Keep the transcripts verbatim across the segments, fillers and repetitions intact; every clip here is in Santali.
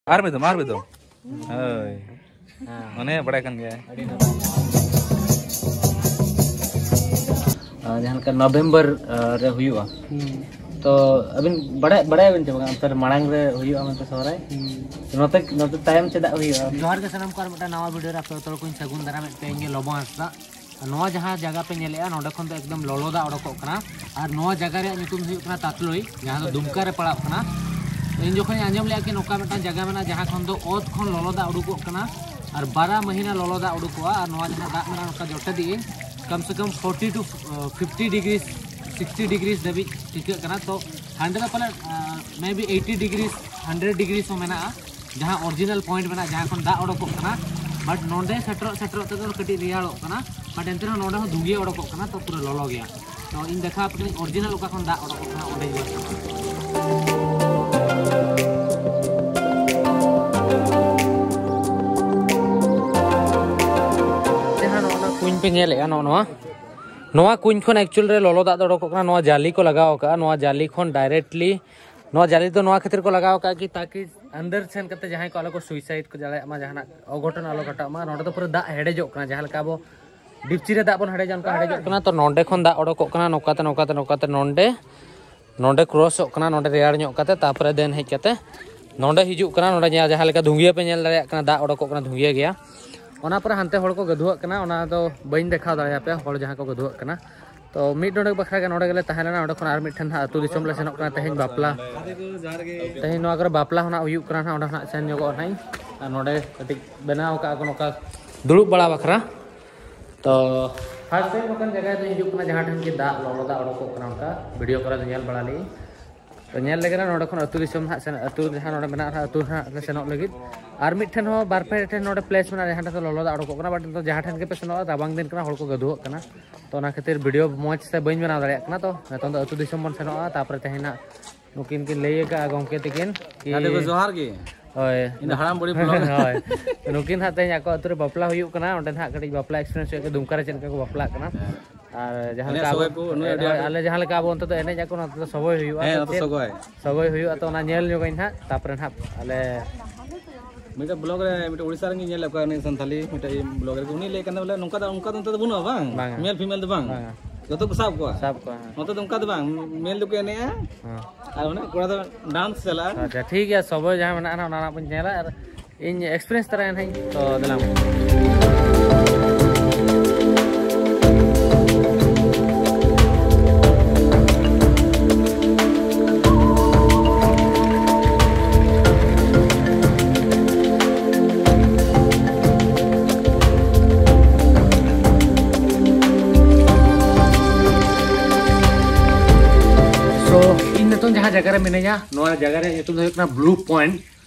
ᱟᱨ ᱢᱤᱫ ᱫᱚᱢ, ᱟᱨ ᱢᱤᱫ ᱫᱚᱢ᱾ ᱦᱳᱭ᱾ ᱦᱮᱸ᱾ ᱚᱱᱮ ᱵᱟᱲᱟᱭ ᱠᱟᱱ ᱜᱮᱭᱟ᱾ ᱟᱹᱰᱤ ᱱᱟᱯᱟᱭ᱾ ᱟᱨ ᱡᱟᱦᱟᱸ ᱞᱮᱠᱟ ᱱᱚᱵᱷᱮᱢᱵᱚᱨ, ᱟᱨ, ᱨᱮ ᱦᱩᱭᱩᱜᱼᱟ᱾ ᱦᱩᱸ᱾ ᱛᱚ ᱟᱹᱵᱤᱱ ᱵᱟᱲᱟᱭ, ᱵᱟᱲᱟᱭᱟᱵᱤᱱ ᱪᱮ ᱵᱟᱝ, ᱚᱱᱛᱮ ᱨᱮ ᱢᱟᱲᱟᱝ ᱨᱮ ᱦᱩᱭᱩᱜᱼᱟ ᱢᱮᱱᱛᱮ ᱥᱚᱦᱨᱟᱭ? ᱦᱩᱸ᱾ ᱱᱚᱛᱮ, ᱱᱚᱛᱮ ᱛᱟᱭᱚᱢ ᱪᱮᱫᱟᱜ ᱦᱩᱭᱩᱜᱼᱟ? ᱡᱚᱦᱟᱨ ᱜᱮ ᱥᱟᱱᱟᱢ ᱠᱚ, ᱟᱨ ᱢᱤᱫᱴᱟᱝ ᱱᱟᱣᱟ ᱵᱷᱤᱰᱤᱭᱳ ᱨᱮ ᱟᱯᱮ ᱡᱚᱛᱚ ᱦᱚᱲ ᱠᱚᱧ ᱥᱟᱹᱜᱩᱱ ᱫᱟᱨᱟᱢᱮᱫ ᱯᱮ, ᱤᱧ ᱜᱮ ᱞᱚᱵᱚ ᱦᱟᱸᱥᱫᱟ᱾ ᱟᱨ ᱱᱚᱣᱟ ᱡᱟᱦᱟᱸ ᱡᱟᱭᱜᱟ ᱯᱮ ᱧᱮᱞᱮᱜᱼᱟ, ᱱᱚᱸᱰᱮ ᱠᱷᱚᱱ ᱫᱚ ᱮᱠᱫᱚᱢ ᱞᱚᱞᱚ ᱫᱟᱜ ᱚᱰᱚᱠᱚᱜ ᱠᱟᱱᱟ᱾ ᱟᱨ ᱱᱚᱣᱟ ᱡᱟᱭᱜᱟ ᱨᱮᱭᱟᱜ ᱧᱩᱛᱩᱢ ᱫᱚ ᱦᱩᱭᱩᱜ ᱠᱟᱱᱟ ᱛᱟᱛᱞᱳᱭ, ᱡᱟᱦᱟᱸ ᱫᱚ ᱫᱩᱢᱠᱟ ᱨᱮ ᱯᱟᱲᱟᱜ ᱠᱟᱱᱟ᱾ ᱤᱧ ᱡᱚᱠᱷᱚᱱᱤᱧ ᱟᱸᱡᱚᱢ ᱞᱮᱜᱼᱟ ᱠᱤ ᱱᱚᱝᱠᱟ ᱢᱤᱫᱴᱟᱝ ᱡᱟᱭᱜᱟ ᱢᱮᱱᱟᱜᱼᱟ, ᱡᱟᱦᱟᱸ ᱠᱷᱚᱱ ᱫᱚ ᱚᱛ ᱠᱷᱚᱱ ᱞᱚᱞᱚ ᱫᱟᱜ ᱩᱰᱩᱠᱚᱜ ᱠᱟᱱᱟ, ᱟᱨ ᱵᱟᱨᱟ ᱢᱟᱹᱦᱤᱱᱟ ᱞᱚᱞᱚ ᱫᱟᱜ ᱩᱰᱩᱠᱚᱜᱼᱟ, ᱟᱨ ᱱᱚᱣᱟ ᱡᱟᱦᱟᱸ ᱫᱟᱜ ᱢᱮᱱᱟᱜᱼᱟ, ᱱᱚᱝᱠᱟ ᱡᱚᱴᱮᱫ ᱤᱧ, ᱠᱚᱢ ᱥᱮ ᱠᱚᱢ forty to fifty degree, sixty degree ᱫᱷᱟᱹᱵᱤᱡ ᱴᱤᱠᱟᱹᱜ ᱠᱟᱱᱟ᱾ ᱛᱚ ᱦᱟᱸᱰᱮ ᱫᱚ ᱯᱟᱞᱮ ᱢᱮ ᱵᱤ ᱮᱭᱤᱴᱤ ᱰᱤᱜᱽᱨᱤ, ᱦᱟᱱᱰᱨᱮᱰ ᱰᱤᱜᱽᱨᱤ ᱦᱚᱸ ᱢᱮᱱᱟᱜᱼᱟ, ᱡᱟᱦᱟᱸ ᱚᱨᱤᱡᱤᱱᱟᱞ ᱯᱚᱭᱮᱱᱴ ᱢᱮᱱᱟᱜᱼᱟ, ᱡᱟᱦᱟᱸ ᱠᱷᱚᱱ ᱫᱟᱜ ᱚᱰᱚᱠᱚᱜ ᱠᱟᱱᱟ᱾ ᱵᱟᱴ ᱱᱚᱸᱰᱮ ᱥᱮᱴᱮᱨᱚᱜ ᱥᱮᱴᱮᱨᱚᱜ ᱛᱮᱫᱚ ᱠᱟᱹᱴᱤᱡ ᱨᱮᱭᱟᱲᱚᱜ ᱠᱟᱱᱟ, ᱵᱟᱴ ᱮᱱᱛᱮ ᱨᱮᱦᱚᱸ ᱱᱚᱸᱰᱮ ᱦᱚᱸ ᱫᱷᱩᱸᱜᱤᱭᱟᱹ ᱚᱰᱚᱠᱚᱜ ᱠᱟᱱᱟ, ᱛᱚ ᱯᱩᱨᱟᱹ ᱞᱚᱞᱚ ᱜᱮᱭᱟ᱾ ᱛᱚ ᱤᱧ ᱫᱮᱠᱷᱟᱣ ᱟᱯᱮ ᱠᱟᱹᱱᱟᱹᱧ ᱚᱨᱤᱡᱤᱱᱟᱞ ᱚᱠᱟ ᱠᱷᱚᱱ ᱫᱟᱜ ᱚᱰᱚᱠᱚᱜ ᱠᱟᱱᱟ, ᱚᱸᱰᱮ ᱜᱮ᱾ ᱡᱟᱦᱟᱸ ᱱᱚᱜᱼᱚ ᱱᱚᱣᱟ ᱠᱩᱧ ᱯᱮ ᱧᱮᱞᱮᱫᱼᱟ, ᱱᱚᱜᱼᱚ ᱱᱚᱣᱟ, ᱱᱚᱣᱟ ᱠᱩᱧ ᱠᱷᱚᱱ ᱮᱠᱪᱩᱭᱮᱞ ᱨᱮ ᱞᱚᱞᱚ ᱫᱟᱜ ᱫᱚ ᱚᱰᱚᱠᱚᱜ ᱠᱟᱱᱟ᱾ ᱱᱚᱣᱟ ᱡᱟᱹᱞᱤ ᱠᱚ ᱞᱟᱜᱟᱣ ᱟᱠᱟᱫᱼᱟ, ᱱᱚᱣᱟ ᱡᱟᱹᱞᱤ ᱠᱷᱚᱱ ᱰᱟᱭᱨᱮᱠᱴᱞᱤ, ᱱᱚᱣᱟ ᱡᱟᱹᱞᱤ ᱫᱚ ᱱᱚᱣᱟ ᱠᱷᱟᱹᱛᱤᱨ ᱠᱚ ᱞᱟᱜᱟᱣ ᱟᱠᱟᱫᱼᱟ ᱠᱤ ᱛᱟᱠᱤ ᱟᱱᱫᱟᱨ ᱥᱮᱱ ᱠᱟᱛᱮ ᱡᱟᱦᱟᱸᱭ ᱠᱚ ᱟᱞᱚ ᱠᱚ ᱥᱩᱭᱥᱟᱭᱤᱰ ᱠᱚ ᱫᱟᱲᱮᱭᱟᱜ ᱢᱟ, ᱡᱟᱦᱟᱱᱟᱜ ᱚᱜᱷᱚᱴᱚᱱ ᱟᱞᱚ ᱜᱷᱚᱴᱟᱜ ᱢᱟ᱾ ᱱᱚᱸᱰᱮ ᱫᱚ ᱯᱩᱨᱟᱹ ᱫᱟᱜ ᱦᱮᱰᱮᱡᱚᱜ ᱠᱟᱱᱟ, ᱡᱟᱦᱟᱸ ᱞᱮᱠᱟ ᱟᱵᱚ ᱰᱤᱯᱪᱤ ᱨᱮ ᱫᱟᱜ ᱵᱚᱱ ᱦᱮᱰᱮᱡᱟ, ᱚᱱᱠᱟ ᱦᱮᱰᱮᱡᱚᱜ ᱠᱟᱱᱟ᱾ ᱛᱚ ᱱᱚᱸᱰᱮ ᱠᱷᱚᱱ ᱫᱟᱜ ᱚᱰᱚᱠᱚᱜ ᱠᱟᱱᱟ, ᱱᱚᱝᱠᱟᱛᱮ, ᱱᱚᱝᱠᱟᱛᱮ, ᱱᱚᱝᱠᱟᱛᱮ ᱱᱚᱸᱰᱮ, ᱱᱚᱸᱰᱮ ᱠᱨᱚᱥᱚᱜ ᱠᱟᱱᱟ, ᱱᱚᱸᱰᱮ ᱨᱮᱭᱟᱲ ᱧᱚᱜ ᱠᱟᱛᱮ, ᱛᱟᱨᱯᱚᱨᱮ ᱫᱮᱱ ᱦᱮᱡ ᱠᱟᱛᱮ ᱱᱚᱸᱰᱮ ᱦᱤᱡᱩᱜ ᱠᱟᱱᱟ᱾ ᱱᱚᱸᱰᱮ ᱧᱮᱞ, ᱡᱟᱦᱟᱸ ᱞᱮᱠᱟ ᱫᱷᱩᱸᱜᱤᱭᱟᱹ ᱯᱮ ᱧᱮᱞ ᱫᱟᱲᱮᱭᱟᱜ ᱠᱟᱱᱟ, ᱫᱟᱜ ᱚᱰᱚᱠᱚᱜ ᱠᱟᱱᱟ, ᱫᱷᱩᱸᱜᱤᱭᱟᱹ ᱜᱮᱭᱟ᱾ ᱚᱱᱟ ᱯᱚᱨᱮ ᱦᱟᱱᱛᱮ ᱦᱚᱲ ᱠᱚ ᱜᱟᱹᱫᱷᱩᱣᱟᱹᱜ ᱠᱟᱱᱟ, ᱚᱱᱟ ᱫᱚ ᱵᱟᱹᱧ ᱫᱮᱠᱷᱟᱣ ᱫᱟᱲᱮᱭᱟᱯᱮᱭᱟ, ᱦᱚᱲ ᱡᱟᱦᱟᱸ ᱠᱚ ᱜᱟᱹᱫᱷᱩᱣᱟᱹᱜ ᱠᱟᱱᱟ᱾ ᱛᱚ ᱢᱤᱫ ᱰᱚᱸᱰᱮᱠ ᱵᱟᱠᱷᱨᱟ ᱜᱮ ᱱᱚᱸᱰᱮ ᱜᱮᱞᱮ ᱛᱟᱦᱮᱸ ᱞᱮᱱᱟ, ᱚᱸᱰᱮ ᱠᱷᱚᱱ ᱟᱨ ᱢᱤᱫ ᱴᱷᱮᱱ ᱦᱟᱸᱜ ᱟᱹᱛᱩ ᱫᱤᱥᱚᱢ ᱞᱮ ᱥᱮᱱᱚᱜ ᱠᱟᱱᱟ᱾ ᱛᱮᱦᱮᱧ ᱵᱟᱯᱞᱟ, ᱛᱮᱦᱮᱧ ᱱᱚᱣᱟ ᱠᱚᱨᱮ ᱵᱟᱯᱞᱟ ᱦᱚᱸ ᱱᱟᱜ ᱦᱩᱭᱩᱜ ᱠᱟᱱᱟ ᱱᱟᱜ, ᱚᱸᱰᱮ ᱦᱚᱸ ᱱᱟᱜ ᱥᱮᱱ ᱧᱚᱜᱚᱜᱼᱟ ᱱᱟᱜ ᱤᱧ᱾ ᱟᱨ ᱱᱚᱸᱰᱮ ᱠᱟᱹᱴᱤᱡ ᱵᱮᱱᱟᱣ ᱠᱟᱜᱼᱟ ᱠᱚ ᱱᱚᱝᱠᱟ ᱫᱩᱲᱩᱵ ᱵᱟᱲᱟ ᱵᱟᱠᱷᱨᱟ᱾ ᱛᱚ ᱯᱷᱟᱥᱴ ᱴᱟᱭᱤᱢ ᱚᱱᱠᱟᱱ ᱡᱟᱭᱜᱟ ᱨᱮ ᱦᱤᱡᱩᱜ ᱠᱟᱱᱟ, ᱡᱟᱦᱟᱸ ᱴᱷᱮᱱ ᱜᱮ ᱫᱟᱜ, ᱞᱚᱞᱚ ᱫᱟᱜ ᱚᱰᱚᱠᱚᱜ ᱠᱟᱱᱟ, ᱚᱱᱠᱟ ᱵᱷᱤᱰᱤᱭᱳ ᱠᱚᱨᱮ ᱫᱚ ᱧᱮᱞ ᱵᱟᱲᱟ ᱞᱮᱫᱟᱹᱧ᱾ ᱛᱚ ᱧᱮᱞ ᱞᱮᱜᱮ ᱱᱟᱜ ᱱᱚᱸᱰᱮ ᱠᱷᱚᱱ ᱟᱹᱛᱩ ᱫᱤᱥᱚᱢ ᱦᱟᱸᱜ ᱥᱮᱱ, ᱟᱹᱛᱩ ᱡᱟᱦᱟᱸ ᱱᱚᱸᱰᱮ ᱢᱮᱱᱟᱜᱼᱟ, ᱟᱹᱛᱩ ᱦᱟᱸᱜ ᱞᱮ ᱥᱮᱱᱚᱜ ᱞᱟᱹᱜᱤᱫ᱾ ᱟᱨ ᱢᱤᱫ ᱴᱷᱮᱱ ᱦᱚᱸ ᱵᱟᱨ ᱯᱮ ᱴᱷᱮᱱ ᱱᱚᱸᱰᱮ ᱯᱞᱮᱥ ᱢᱮᱱᱟᱜᱼᱟ, ᱡᱟᱦᱟᱸ ᱴᱷᱮᱱ ᱫᱚ ᱞᱚᱞᱚ ᱫᱟᱜ ᱚᱰᱚᱠᱚᱜ ᱠᱟᱱᱟ, ᱵᱟᱴ ᱱᱤᱛᱚᱜ ᱡᱟᱦᱟᱸ ᱴᱷᱮᱱ ᱜᱮᱯᱮ ᱥᱮᱱᱚᱜᱼᱟ, ᱨᱟᱵᱟᱝ ᱫᱤᱱ ᱠᱟᱱᱟ, ᱦᱚᱲ ᱠᱚ ᱜᱟᱹᱫᱷᱩᱣᱟᱹᱜ ᱠᱟᱱᱟ᱾ ᱛᱚ ᱚᱱᱟ ᱠᱷᱟᱹᱛᱤᱨ ᱵᱷᱤᱰᱤᱭᱳ ᱢᱚᱡᱽ ᱛᱮ ᱵᱟᱹᱧ ᱵᱮᱱᱟᱣ ᱫᱟᱲᱮᱭᱟᱜ ᱠᱟᱱᱟ᱾ ᱛᱚ ᱱᱤᱛᱚᱝ ᱫᱚ ᱟᱹᱛᱩ ᱫᱤᱥᱚᱢ ᱵᱚᱱ ᱥᱮᱱᱚᱜᱼᱟ, ᱛᱟᱨᱯᱚᱨᱮ ᱛᱮᱦᱮᱧ ᱦᱟᱸᱜ ᱱᱩᱠᱤᱱ ᱠᱤᱱ ᱞᱟᱹᱭ ᱟᱠᱟᱫᱼᱟ ᱜᱚᱢᱠᱮ ᱛᱟᱹᱠᱤᱱ ᱠᱤ ᱜᱟᱛᱮ ᱠᱚ ᱡᱚᱦᱟᱨ ᱜᱮ᱾ ᱦᱳᱭ᱾ ᱤᱧ ᱫᱚ ᱦᱟᱲᱟᱢ ᱵᱩᱲᱦᱤ vlog᱾ ᱦᱳᱭ᱾ ᱱᱩᱠᱤᱱ ᱦᱟᱸᱜ ᱛᱮᱦᱮᱧ ᱟᱠᱚ ᱟᱹᱛᱩ ᱨᱮ ᱵᱟᱯᱞᱟ ᱦᱩᱭᱩᱜ ᱠᱟᱱᱟ, ᱚᱸᱰᱮ ᱦᱟᱸᱜ ᱠᱟᱹᱴᱤᱡ ᱵᱟᱯᱞᱟ ᱮᱠᱥᱯᱤᱨᱤᱭᱮᱱᱥ ᱦᱩᱭᱩᱜ ᱠᱟᱱᱟ, ᱫᱩᱢᱠᱟ ᱨᱮ ᱪᱮᱫ ᱞᱮᱠᱟ ᱠᱚ ᱵᱟᱯᱞᱟᱜ ᱠᱟᱱᱟ᱾ ᱦᱮᱸ᱾ ᱟᱨ ᱡᱟᱦᱟᱸ ᱮᱱᱮᱡ ᱞᱮᱠᱟ ᱟᱵᱚ, ᱥᱚᱜᱚᱭ ᱠᱚ ᱩᱱᱟᱹᱜ ᱟᱹᱰᱤ ᱦᱳᱭ, ᱟᱸᱴ᱾ ᱟᱞᱮ ᱡᱟᱦᱟᱸ ᱞᱮᱠᱟ ᱟᱵᱚ ᱚᱱᱛᱮ ᱫᱚ ᱮᱱᱮᱡ ᱟᱠᱚ, ᱱᱚᱛᱮ ᱫᱚ ᱥᱚᱜᱚᱭ ᱦᱩᱭᱩᱜᱼᱟ᱾ ᱦᱮᱸ, ᱪᱮᱫ ᱱᱚᱛᱮ ᱪᱮᱫ ᱥᱚᱜᱚᱭ᱾ ᱥᱚᱜᱚᱭ ᱦᱩᱭᱩᱜᱼᱟ, ᱛᱚ ᱚᱱᱟ ᱧᱮᱞ ᱧᱚᱜᱟᱹᱧ ᱦᱟᱸᱜ, ᱛᱟᱨᱯᱚᱨᱮ ᱦᱟᱸᱜ ᱟᱞᱮ ᱢᱤᱫᱴᱮᱡ ᱵᱞᱚᱜ ᱨᱮ ᱢᱤᱫᱴᱮᱡ ᱩᱲᱤᱥᱥᱟ ᱨᱮᱱ ᱜᱮᱧ ᱧᱮᱞ ᱞᱮᱫ ᱠᱚᱣᱟ, ᱩᱱᱤ ᱥᱟᱱᱛᱟᱞᱤ ᱢᱤᱫᱴᱮᱡ ᱵᱞᱚᱜ ᱨᱮ, ᱩᱱᱤ ᱞᱟᱹᱭ ᱠᱟᱱ ᱛᱟᱭᱟ ᱵᱚᱞᱮ ᱱᱚᱝᱠᱟ ᱫᱚ, ᱚᱱᱠᱟ ᱫᱚ ᱱᱚᱛᱮ ᱫᱚ ᱵᱟᱹᱱᱩᱜᱼᱟ ᱵᱟᱝ? ᱵᱟᱝᱟ᱾ ᱢᱮᱞ ᱯᱷᱤᱢᱮᱞ ᱫᱚ ᱵᱟᱝ? ᱵᱟᱝᱟ᱾ ᱱᱚᱛᱮ ᱫᱚ ᱚᱱᱠᱟ ᱫᱚ ᱵᱟᱝ᱾ ᱥᱟᱵ ᱠᱚᱣᱟ, ᱦᱮᱸ᱾ ᱱᱚᱛᱮ ᱫᱚ ᱚᱱᱠᱟ ᱫᱚ ᱵᱟᱝ, ᱢᱮᱞ ᱫᱚᱠᱚ ᱮᱱᱮᱡᱼᱟ᱾ ᱦᱮᱸ᱾ ᱟᱨ ᱚᱱᱮ ᱠᱚᱲᱟ ᱫᱚ ᱰᱟᱱᱥ ᱪᱟᱞᱟᱜᱼᱟ᱾ ᱟᱪᱪᱷᱟ, ᱴᱷᱤᱠ ᱜᱮᱭᱟ, ᱥᱚᱢᱚᱭ ᱡᱟᱦᱟᱸ ᱢᱮᱱᱟᱜᱼᱟ ᱚᱱᱟ ᱱᱟᱜ ᱵᱚᱱ ᱧᱮᱞᱟ᱾ ᱟᱨ ᱤᱧ ᱮᱠᱥᱯᱤᱨᱤᱭᱮᱱᱥ ᱛᱟᱨᱟᱭᱟ ᱱᱟᱦᱟᱜ ᱤᱧ᱾ ᱛᱚ, ᱫᱮᱞᱟ ᱢᱟ᱾ So, ᱤᱧ ᱱᱤᱛᱚᱝ ᱡᱟᱦᱟᱸ ᱡᱟᱭᱜᱟ ᱨᱮ ᱢᱤᱱᱟᱹᱧᱟ, ᱱᱚᱣᱟ ᱡᱟᱭᱜᱟ ᱨᱮᱭᱟᱜ ᱧᱩᱛᱩᱢ ᱫᱚ ᱦᱩᱭᱩᱜ ᱠᱟᱱᱟ ᱵᱞᱩ ᱯᱚᱭᱮᱱᱴ᱾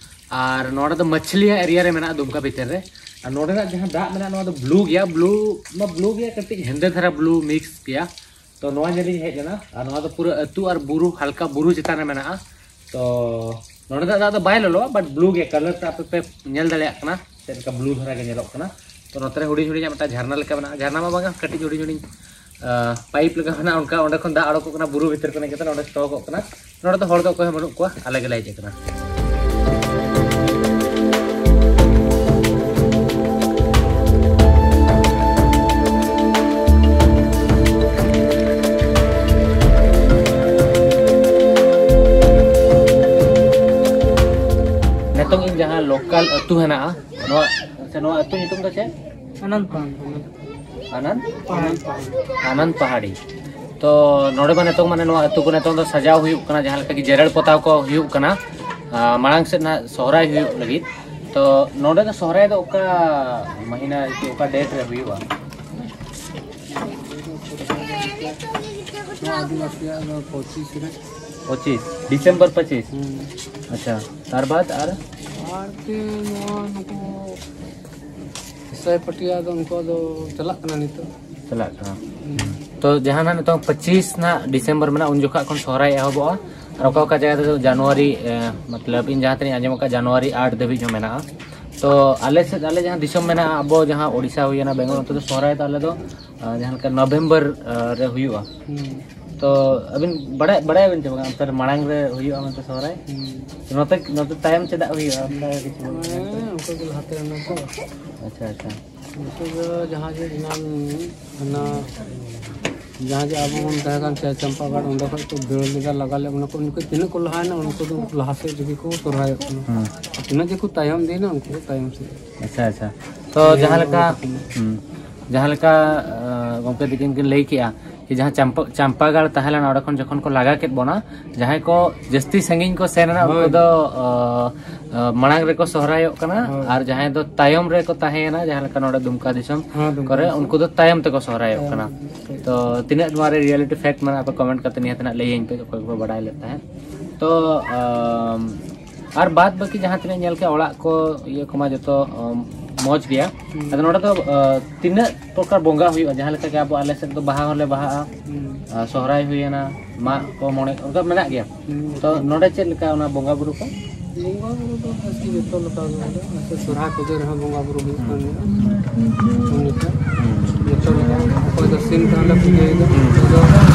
ᱟᱨ ᱱᱚᱰᱮ ᱫᱚ ᱢᱟᱪᱷᱞᱤᱭᱟ ᱮᱨᱤᱭᱟ ᱨᱮ ᱢᱮᱱᱟᱜᱼᱟ, ᱫᱩᱢᱠᱟ ᱵᱷᱤᱛᱤᱨ ᱨᱮ᱾ ᱟᱨ ᱱᱚᱰᱮᱱᱟᱜ ᱡᱟᱦᱟᱸ ᱫᱟᱜ ᱢᱮᱱᱟᱜᱼᱟ, ᱱᱚᱣᱟ ᱫᱚ ᱵᱞᱩ ᱜᱮᱭᱟ᱾ ᱵᱞᱩ ᱢᱟ ᱵᱞᱩ ᱜᱮᱭᱟ, ᱠᱟᱹᱴᱤᱡ ᱦᱮᱸᱫᱮ ᱫᱷᱟᱨᱟ ᱵᱞᱩ ᱢᱤᱠᱥ ᱜᱮᱭᱟ᱾ ᱛᱚ, ᱱᱚᱣᱟ ᱧᱮᱞᱤᱧ ᱦᱮᱡ ᱞᱮᱱᱟ᱾ ᱟᱨ ᱱᱚᱣᱟ ᱫᱚ ᱯᱩᱨᱟᱹ ᱟᱹᱛᱩ ᱟᱨ ᱵᱩᱨᱩ, ᱦᱟᱞᱠᱟ ᱵᱩᱨᱩ ᱪᱮᱛᱟᱱ ᱨᱮ ᱢᱮᱱᱟᱜᱼᱟ᱾ ᱛᱚ, ᱱᱚᱰᱮᱱᱟᱜ ᱫᱟᱜ ᱫᱚ ᱵᱟᱭ ᱞᱚᱞᱚᱣᱟ, ᱵᱟᱴ ᱵᱞᱩ ᱜᱮᱭᱟ᱾ ᱠᱟᱞᱟᱨ ᱛᱮ ᱟᱯᱮ ᱯᱮ ᱧᱮᱞ ᱫᱟᱲᱮᱭᱟᱜ ᱠᱟᱱᱟ ᱪᱮᱫ ᱞᱮᱠᱟ ᱵᱞᱩ ᱫᱷᱟᱨᱟ ᱜᱮ ᱧᱮᱞᱚᱜ ᱠᱟᱱᱟ᱾ ᱛᱚ, ᱱᱚᱛᱮ ᱨᱮ ᱦᱩᱰᱤᱧ ᱦᱩᱰᱤᱧᱟᱜ ᱢᱤᱫᱴᱟᱝ ᱡᱷᱟᱨᱱᱟ ᱞᱮᱠᱟ ᱢᱮᱱᱟᱜᱼᱟ᱾ ᱡᱷᱟᱨᱱᱟ ᱢᱟ ᱵᱟᱝᱟ, ᱠᱟᱹᱴᱤᱡ ᱦᱩᱰᱤᱧ ᱦᱩᱰᱤᱧ, ᱟᱸ, ᱯᱟᱭᱤᱯ ᱞᱮᱠᱟ ᱢᱮᱱᱟᱜᱼᱟ, ᱚᱱᱠᱟ ᱚᱸᱰᱮ ᱠᱷᱚᱱ ᱫᱟᱜ ᱚᱰᱚᱠᱚᱜ ᱠᱟᱱᱟ ᱵᱩᱨᱩ ᱵᱷᱤᱛᱤᱨ ᱠᱷᱚᱱ ᱦᱮᱡ ᱠᱟᱛᱮ ᱱᱚᱰᱮ ᱥᱴᱚᱠᱚᱜ ᱠᱟᱱᱟ᱾ ᱱᱚᱰᱮ ᱫᱚ ᱦᱚᱲ ᱫᱚ ᱚᱠᱚᱭ ᱦᱚᱸ ᱵᱟᱹᱱᱩᱜ ᱠᱚᱣᱟ, ᱟᱞᱮ ᱜᱮᱞᱮ ᱦᱮᱡ ᱟᱠᱟᱱᱟ᱾ ᱱᱤᱛᱚᱝ ᱤᱧ ᱡᱟᱦᱟᱸ ᱞᱳᱠᱟᱞ ᱟᱹᱛᱩ ᱦᱮᱱᱟᱜᱼᱟ, ᱱᱚᱣᱟ, ᱟᱪᱪᱷᱟ, ᱱᱚᱣᱟ ᱟᱹᱛᱩ ᱧᱩᱛᱩᱢ ᱫᱚ ᱪᱮᱫ? ᱟᱱᱟᱱᱫ ᱯᱟᱦᱟᱲ᱾ ᱟᱱᱟᱱᱫ? ᱯᱟᱦᱟᱲ᱾ ᱟᱱᱟᱱᱫ ᱯᱟᱦᱟᱲᱤ᱾ ᱛᱚ, ᱱᱚᱰᱮ ᱢᱟ ᱱᱤᱛᱚᱝ ᱢᱟᱱᱮ ᱱᱚᱣᱟ ᱟᱹᱛᱩ ᱠᱚ ᱱᱤᱛᱚᱝ ᱫᱚ ᱥᱟᱡᱟᱣ ᱦᱩᱭᱩᱜ ᱠᱟᱱᱟ, ᱡᱟᱦᱟᱸ ᱞᱮᱠᱟ ᱜᱮ ᱡᱮᱨᱮᱲ ᱯᱚᱛᱟᱣ ᱠᱚ ᱦᱩᱭᱩᱜ ᱠᱟᱱᱟ᱾ ᱟᱸ, ᱢᱟᱲᱟᱝ ᱥᱮᱫ ᱱᱟᱜ ᱥᱚᱦᱨᱟᱭ ᱦᱩᱭᱩᱜ ᱞᱟᱹᱜᱤᱫ᱾ ᱛᱚ, ᱱᱚᱰᱮ ᱫᱚ ᱥᱚᱦᱨᱟᱭ ᱫᱚ ᱚᱠᱟ ᱢᱟᱹᱦᱤᱱᱟ ᱥᱮ ᱚᱠᱟ ᱰᱮᱴ ᱨᱮ ᱦᱩᱭᱩᱜᱼᱟ? ᱱᱚᱣᱟ ᱟᱹᱫᱤᱵᱟᱹᱥᱤᱭᱟᱜ ᱫᱚ ᱯᱚᱸᱪᱤᱥ ᱨᱮ᱾ ᱯᱚᱸᱪᱤᱥ, ᱰᱤᱥᱮᱢᱵᱚᱨ ᱯᱚᱸᱪᱤᱥ? ᱦᱩᱸ᱾ ᱟᱪᱪᱷᱟ, ᱛᱟᱨ ᱵᱟᱫ ᱟᱨ? ᱟᱨ ᱠᱤ ᱱᱚᱣᱟ ᱱᱩᱠᱩ ᱤᱥᱟᱹᱭ ᱯᱟᱹᱴᱤᱭᱟ ᱫᱚ ᱩᱱᱠᱩ ᱫᱚ ᱪᱟᱞᱟᱜ ᱠᱟᱱᱟ ᱱᱤᱛᱚᱜ᱾ ᱪᱟᱞᱟᱜ ᱠᱟᱱᱟ᱾ ᱦᱩᱸ᱾ ᱛᱚ, ᱡᱟᱦᱟᱸ ᱱᱟᱜ ᱱᱤᱛᱚᱝ ᱯᱚᱸᱪᱤᱥ ᱱᱟᱜ ᱰᱤᱥᱮᱢᱵᱚᱨ ᱢᱮᱱᱟᱜᱼᱟ, ᱩᱱ ᱡᱚᱠᱷᱚᱱ ᱠᱷᱚᱱ ᱥᱚᱦᱨᱟᱭ ᱮᱦᱚᱵᱚᱜᱼᱟ᱾ ᱟᱨ ᱚᱠᱟ ᱚᱠᱟ ᱡᱟᱭᱜᱟ ᱨᱮᱫᱚ ᱡᱟᱱᱩᱣᱟᱨᱤ, ᱮ, ᱢᱚᱛᱞᱚᱵ, ᱤᱧ ᱡᱟᱦᱟᱸ ᱛᱤᱱᱟᱹᱜ ᱤᱧ ᱟᱸᱡᱚᱢ ᱟᱠᱟᱫ, ᱡᱟᱱᱩᱣᱟᱨᱤ ᱟᱴ ᱫᱷᱟᱹᱵᱤᱡ ᱦᱚᱸ ᱢᱮᱱᱟᱜᱼᱟ᱾ ᱛᱚ, ᱟᱞᱮ ᱥᱮᱫ, ᱟᱞᱮ ᱡᱟᱦᱟᱸ ᱫᱤᱥᱚᱢ ᱢᱮᱱᱟᱜᱼᱟ, ᱟᱵᱚ ᱡᱟᱦᱟᱸ ᱳᱰᱤᱥᱟ ᱦᱩᱭᱮᱱᱟ, ᱵᱮᱝᱜᱚᱞ, ᱚᱱᱛᱮ ᱫᱚ ᱥᱚᱦᱨᱟᱭ ᱫᱚ ᱟᱞᱮ ᱫᱚ, ᱟ, ᱡᱟᱦᱟᱸ ᱞᱮᱠᱟ ᱱᱚᱵᱷᱮᱢᱵᱚᱨ, ᱟ, ᱨᱮ ᱦᱩᱭᱩᱜᱼᱟ᱾ ᱦᱩᱸ᱾ ᱛᱚ ᱟᱹᱵᱤᱱ ᱵᱟᱲᱟᱭ, ᱵᱟᱲᱟᱭᱟᱵᱤᱱ ᱪᱮ ᱵᱟᱝ, ᱚᱱᱛᱮ ᱨᱮ ᱢᱟᱲᱟᱝ ᱨᱮ ᱦᱩᱭᱩᱜᱼᱟ ᱢᱮᱱᱛᱮ ᱥᱚᱦᱨᱟᱭ? ᱦᱩᱸ᱾ ᱱᱚᱛᱮ, ᱱᱚᱛᱮ ᱛᱟᱭᱚᱢ ᱪᱮᱫᱟᱜ ᱦᱩᱭᱩᱜᱼᱟ? ᱚᱱᱠᱟ ᱠᱤᱪᱷᱩ ᱵᱟᱝ᱾ ᱦᱮᱸ, ᱩᱱᱠᱩ ᱜᱮ ᱞᱟᱦᱟᱛᱮ ᱚᱱᱟ ᱠᱚ᱾ ᱟᱪᱪᱷᱟ, ᱟᱪᱪᱷᱟ᱾ ᱩᱱᱠᱩ ᱫᱚ ᱡᱟᱦᱟᱸ ᱡᱮ ᱮᱱᱟᱝ ᱚᱱᱟ ᱡᱟᱦᱟᱸ ᱡᱮ ᱟᱵᱚ ᱵᱚᱱ ᱛᱟᱦᱮᱸ ᱠᱟᱱ ᱪᱟ-, ᱪᱟᱢᱯᱟᱜᱟᱲ, ᱚᱸᱰᱮ ᱠᱷᱚᱡ ᱠᱚ ᱫᱟᱹᱲ ᱞᱮᱫᱟ, ᱞᱟᱜᱟ ᱞᱮᱫ ᱵᱚᱱᱟ ᱠᱚ, ᱩᱱᱠᱩ ᱛᱤᱱᱟᱹᱜ ᱠᱚ ᱞᱟᱦᱟᱭᱮᱱᱟ, ᱩᱱᱠᱩ ᱫᱚ ᱩᱱᱠᱩ ᱞᱟᱦᱟ ᱥᱮᱫ ᱨᱮᱜᱮ ᱠᱚ ᱥᱚᱨᱦᱟᱭᱚᱜ ᱠᱟᱱᱟ᱾ ᱦᱩᱸ᱾ ᱛᱤᱱᱟᱹᱜ ᱡᱮ ᱠᱚ ᱛᱟᱭᱚᱢ ᱤᱫᱤᱭᱮᱱᱟ, ᱩᱱᱠᱩ ᱠᱚ ᱛᱟᱭᱚᱢ ᱥᱮᱫ᱾ ᱟᱪᱪᱷᱟ, ᱟᱪᱪᱷᱟ᱾ ᱛᱚ ᱦᱮᱸ, ᱡᱟᱦᱟᱸ ᱞᱮᱠᱟ, ᱚᱱᱟ ᱠᱚ᱾ ᱦᱩᱸ, ᱡᱟᱦᱟᱸ ᱞᱮᱠᱟ, ᱟᱸ, ᱜᱚᱢᱠᱮ ᱛᱤᱠᱤᱱ ᱠᱤᱱ ᱞᱟᱹᱭ ᱠᱮᱜᱼᱟ, ᱡᱮ ᱡᱟᱦᱟᱸ ᱪᱟᱢᱯᱟ-, ᱪᱟᱢᱯᱟᱜᱟᱲ ᱛᱟᱦᱮᱸ ᱞᱮᱱᱟ, ᱚᱸᱰᱮ ᱠᱷᱚᱱ ᱡᱚᱠᱷᱚᱱ ᱠᱚ ᱞᱟᱜᱟ ᱠᱮᱫ ᱵᱚᱱᱟ, ᱡᱟᱦᱟᱸᱭ ᱠᱚ ᱡᱟᱹᱥᱛᱤ ᱥᱟᱺᱜᱤᱧ ᱠᱚ ᱥᱮᱱ ᱮᱱᱟ, ᱩᱱᱠᱩ ᱦᱳᱭ᱾ ᱫᱚ, ᱚ, ᱚ, ᱢᱟᱲᱟᱝ ᱨᱮᱠᱚ ᱥᱚᱦᱨᱟᱭᱚᱜ ᱠᱟᱱᱟ, ᱦᱳᱭ᱾ ᱟᱨ ᱡᱟᱦᱟᱸᱭ ᱫᱚ ᱛᱟᱭᱚᱢ ᱨᱮᱠᱚ ᱛᱟᱦᱮᱸᱭᱮᱱᱟ, ᱡᱟᱦᱟᱸ ᱞᱮᱠᱟ ᱱᱚᱰᱮ ᱫᱩᱢᱠᱟ ᱫᱤᱥᱚᱢ ᱦᱮᱸ, ᱫᱩᱢᱠᱟ ᱠᱚᱨᱮ, ᱫᱤᱥᱚᱢ᱾ ᱩᱱᱠᱩ ᱫᱚ ᱛᱟᱭᱚᱢ ᱛᱮᱠᱚ ᱥᱚᱦᱨᱟᱭᱚᱜ ᱛᱟᱭᱚᱢ ᱠᱟᱱᱟ᱾ ᱛᱮᱠᱚ᱾ ᱛᱚ ᱛᱤᱱᱟᱹᱜ ᱱᱚᱣᱟ ᱨᱮ reality fact ᱢᱮᱱᱟᱜᱼᱟ, ᱟᱯᱮ comment ᱠᱟᱛᱮ ᱱᱤᱦᱟᱹᱛ ᱱᱟᱜ ᱞᱟᱹᱭᱟᱹᱧ ᱯᱮ, ᱚᱠᱚᱭ ᱠᱚᱠᱚ ᱵᱟᱰᱟᱭ ᱞᱮᱫ ᱛᱟᱦᱮᱸᱫ᱾ ᱛᱚ, ᱟᱢ, ᱟᱨ ᱵᱟᱫ ᱵᱟᱹᱠᱤ ᱡᱟᱦᱟᱸ ᱛᱤᱱᱟᱹᱜ ᱧᱮᱞ ᱠᱮᱜᱼᱟ, ᱚᱲᱟᱜ ᱠᱚ ᱤᱭᱟᱹ ᱠᱚᱢᱟ ᱡᱚᱛᱚ, ᱟᱢ, ᱢᱚᱡᱽ ᱜᱮᱭᱟ᱾ ᱦᱩᱸ᱾ ᱟᱫᱚ ᱱᱚᱰᱮ ᱫᱚ, ᱟ, ᱛᱤᱱᱟᱹᱜ ᱯᱨᱚᱠᱟᱨ ᱵᱚᱸᱜᱟ ᱦᱩᱭᱩᱜᱼᱟ? ᱡᱟᱦᱟᱸ ᱞᱮᱠᱟ ᱜᱮ ᱟᱵᱚ ᱟᱞᱮ ᱥᱮᱫ ᱫᱚ ᱵᱟᱦᱟ ᱦᱚᱸᱞᱮ ᱵᱟᱦᱟᱜᱼᱟ, ᱦᱩᱸ᱾ ᱟᱨ ᱥᱚᱦᱨᱟᱭ ᱦᱩᱭᱮᱱᱟ, ᱢᱟᱜ ᱠᱚ, ᱢᱚᱬᱮ, ᱚᱱᱠᱟ ᱢᱮᱱᱟᱜ ᱜᱮᱭᱟ᱾ ᱦᱩᱸ᱾ ᱛᱚ ᱱᱚᱰᱮ ᱪᱮᱫ ᱞᱮᱠᱟ ᱚᱱᱟ ᱵᱚᱸᱜᱟ ᱵᱩᱨᱩ ᱠᱚ? ᱵᱚᱸᱜᱟ ᱵᱩᱨᱩ ᱫᱚ ᱵᱮᱥ ᱜᱮ ᱡᱚᱛᱚ ᱞᱮᱠᱟ ᱜᱮ ᱦᱩᱭᱩᱜᱼᱟ᱾ ᱥᱮ ᱥᱚᱦᱨᱟᱭ ᱯᱩᱡᱟᱹ ᱨᱮᱦᱚᱸ ᱵᱚᱸᱜᱟ ᱵᱩᱨᱩ ᱦᱩᱭᱩᱜ ᱠᱟᱱ ᱜᱮᱭᱟ᱾ ᱦᱩᱸ᱾ ᱩᱱ ᱡᱚᱠᱷᱚᱱ ᱦᱩᱸ᱾ ᱡᱚᱛᱚ ᱞᱮᱠᱟ, ᱚᱠᱚᱭ ᱫᱚ ᱥᱤᱢ ᱛᱮᱦᱚᱸ ᱞᱮ ᱯᱩᱡᱟᱹᱭᱮᱫᱟ, ᱦᱩᱸ᱾ ᱚᱠᱚᱭ ᱫᱚ